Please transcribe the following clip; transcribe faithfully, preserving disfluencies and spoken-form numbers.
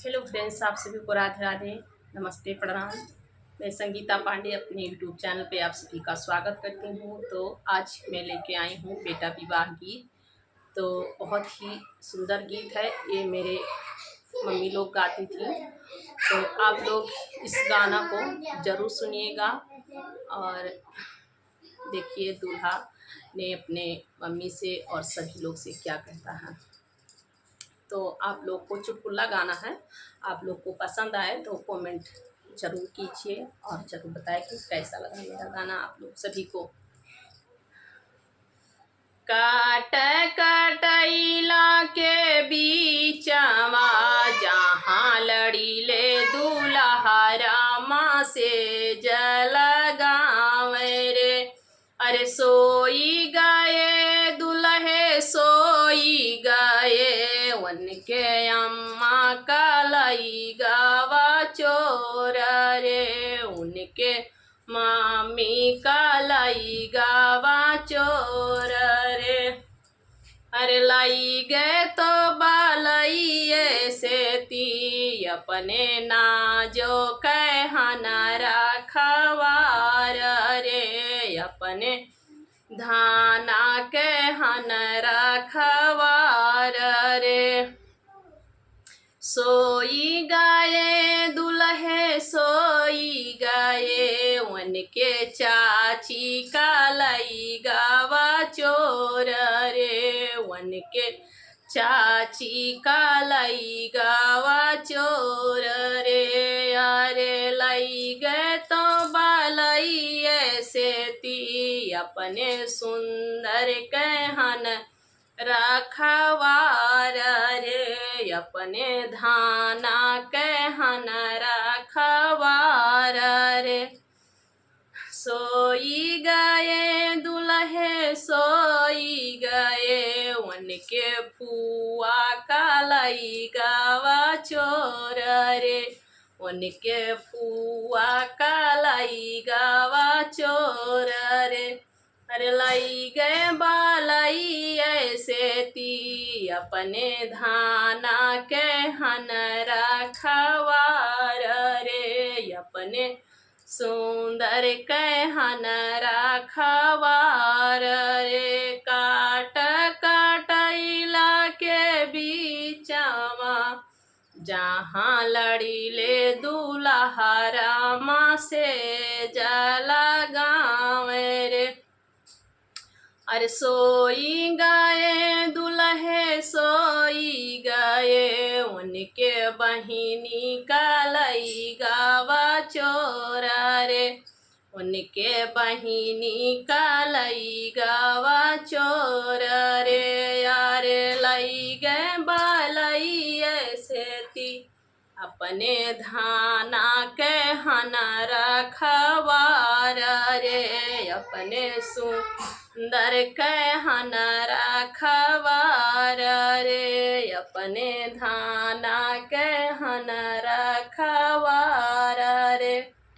Hello friends, आप सभी को राधे राधे, नमस्ते, प्रणाम। मैं संगीता पांडे अपने YouTube चैनल पे आप सभी का स्वागत करती हूँ। तो आज मैं लेके आई हूँ बेटा विवाह गीत। तो बहुत ही सुंदर गीत है, ये मेरे मम्मी लोग गाती थी। तो आप लोग इस गाना को ज़रूर सुनिएगा और देखिए दूल्हा ने अपने मम्मी से और सभी लोग से क्या कहता है। तो आप लोग को चुटकुला गाना है, आप लोग को पसंद आए तो कमेंट ज़रूर कीजिए और ज़रूर बताएं कि कैसा लगा मेरा गाना आप लोग सभी को। काट कटैला के बीचवा, जहाँ लड़ी ले दूल्हा रामा से जलगावे रे। अरे सोई गए दुल्हे सोई गए, उनके अम्मा का लई गवा चोर रे, उनके मामी का लई गवा चोर रे। अरे लई गए तो बलइए से ती, अपने नाजो के हन रखवार रे, अपने धाना के हन रखवार रे। सोई गए दुल्हे सोई गए, उनके चाची का लई गवा चोर रे, उनके चाची का लई गवा चोर रे। अरे लई गए तो बलइए से ती, अपने सुंदर के हन रखवार रे, अपने धाना के हन रखवार रे। सोई गए दुल्हे सोई गए, उनके फुआ का लई गवा चोर रे, उनके फुआ का लई गवा चोर रे। अरे लई गए बलइए से ती, अपने धाना के हन रखवार रे, अपने सुंदर के हन रखवार रे। काट कटैला के बीचवा, जहाँ लड़ी ले दूल्हा रामा से जलगावे रे। अरे सोई गए दुल्हे सोई गए, उनके बहिनी का लई गवा चोर रे, उनके बहिनी का लई गवा चोर रे। अरे लई गए बलइए से ती, अपने धाना के हन रखवार रे, अपने सुंदर के हन रखवार रे, अपने धाना के